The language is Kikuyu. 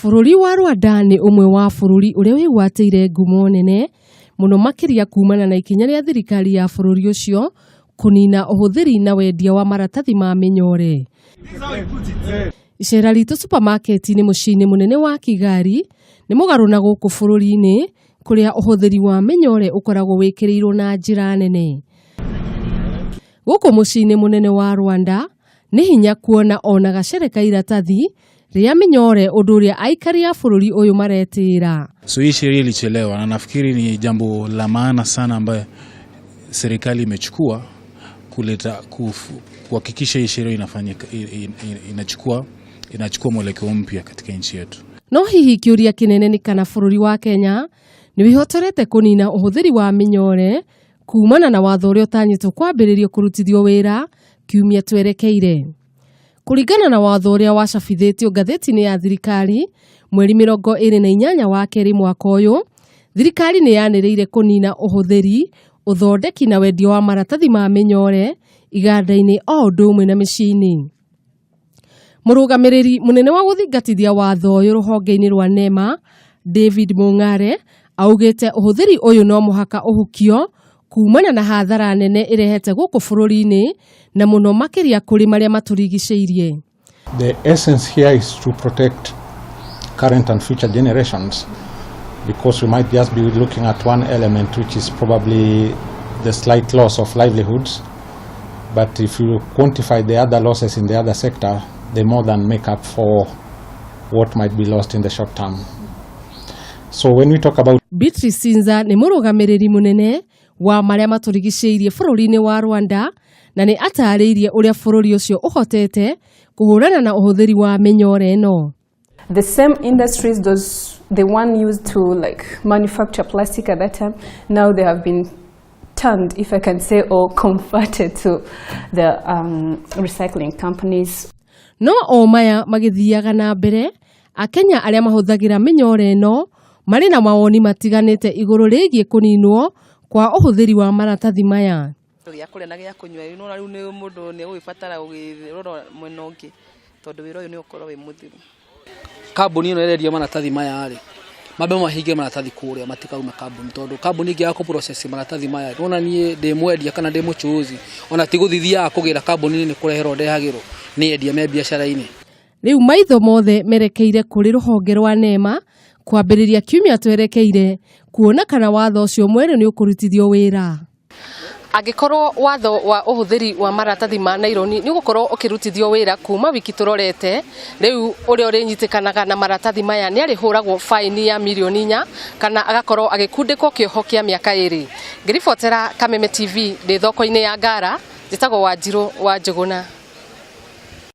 Bũrũri wa Rwanda nĩ ũmwe wa bũrũri ũrĩa wĩgwatĩire ngumo nene mũno makĩria kumana na ikinya rĩa thirikari ya bũrũri ũcio kũnina ũhũthĩri na wendia wa maratathi ma mĩnyore. Icera ritũ supermarket-inĩ mũciĩ-inĩ mũnene wa Kigali nĩ mũgarũ na gũkũ bũrũri-inĩ kũrĩa ũhũthĩri wa mĩnyore ũkoragwo wĩkĩrĩirwo na njĩra nene. Gũkũ mũciĩ-inĩ mũnene wa Rwanda nĩ hinya kuona ona gacere ka iratathi rĩa mĩnyore, ũndũ ũrĩa aikari a bũrũri ũyũ maretĩĩra. So hii sheria ilichelewa na nafikiri ni jambo la maana sana ambayo serikali imechukua kuleta kuhakikisha hii sheria inafanyika, inachukua mwelekeo mpya katika nchi yetu. No hihi kĩũria kĩnene nĩ kana bũrũri wa Kenya nĩ wĩhotorete kũnina ũhũthĩri wa mĩnyore kumana na watho ũrĩa ũtanyĩtwo kwambĩrĩrio kũrutithio wĩra kiumia twerekeire. Kũringana na watho ũrĩa wacabithĩtio ngathĩti-inĩ ya thirikari mweri 28 wa kerĩ mwaka ũyũ, thirikari nĩ yanĩrĩire kũnina ũhũthĩri, ũthondeki na wendia wa maratathi ma mĩnyore iganda-inĩ o ũndũ ũmwe na mĩciĩ-inĩ. Mũrũgamĩrĩri mũnene wa gũthingatithia watho ũyũ rũhonge-inĩ rwa NEMA, David Mung'are, augĩte ũhũthĩri ũyũ no mũhaka ũhukio kumana na hathara nene ĩrehete gũkũ bũrũri-inĩ na mũno makĩria kũrĩ marĩa matũrigicĩirie. The essence here is to protect current and future generations, because we might just be looking at one element, which is probably the slight loss of livelihoods. But if you quantify the other losses in the other sector, they more than make up for what might be lost in the short term. So when we talk about Beatrice Sinza nĩ mũrũgamĩrĩri mũnene wa marĩa matũrigicĩirie bũrũri-inĩ wa Rwanda na nĩ atarĩirie ũrĩa bũrũri ũcio ũhotete kũhũrana na ũhũthĩri wa mĩnyore ĩno. The same industries, those the one used to like manufacture plastic at that time, now they have been turned, if I can say, or converted to the recycling companies. No o maya magĩthiaga na mbere, Akenya arĩa mahũthagĩra mĩnyore ĩno marĩ na mawoni matiganĩte igũrũ rĩgiĩ kũninwo kwa ũhũthĩri wa maratathi maya. Gĩa kũrĩa na gĩa kũnyua rĩu nĩwona rĩu nĩ mũndũ nĩ egũgĩbatara gũgĩrora mwena ũngĩ tondũ wĩra ũyũ nĩ ũkorwo wĩ mũthiru. Kambuni ĩno ĩrendia maratathi maya rĩ, mambe mahinge maratathi kũrĩa matikaume kambuni, tondũ kambuni ĩngĩ ya kũ process maratathi maya, nĩwona niĩ ndĩ mwendia kana ndĩ mũchuuzi, ona ti gũthiĩ thiaga kũgĩra kambuni-inĩ, nĩ kũreherwo ndehagĩrwo nĩ endia me biacara-inĩ. Rĩu maitho mothe merekeire kũrĩ rũhonge rwa NEMA kwambĩrĩria kiumia twerekeire kuona kana watho ũcio mwerũ nĩ ũkũrutithio wĩra. Angĩkorwo watho wa ũhũthĩri wa maratathi ma naironi nĩ ũgũkorwo ũkĩrutithio wĩra kuma wiki tũrorete, rĩu ũrĩa ũrĩnyitĩkanaga na maratathi maya nĩ arĩhũragwo faini ya mirioni 4 kana agakorwo agĩkundĩkwo kĩoho kĩa mĩaka 2. Ngĩribotera Kameme TV ndĩ thoko-inĩ ya Ngara, njĩtagwo Wanjirũ wa Njũgũna.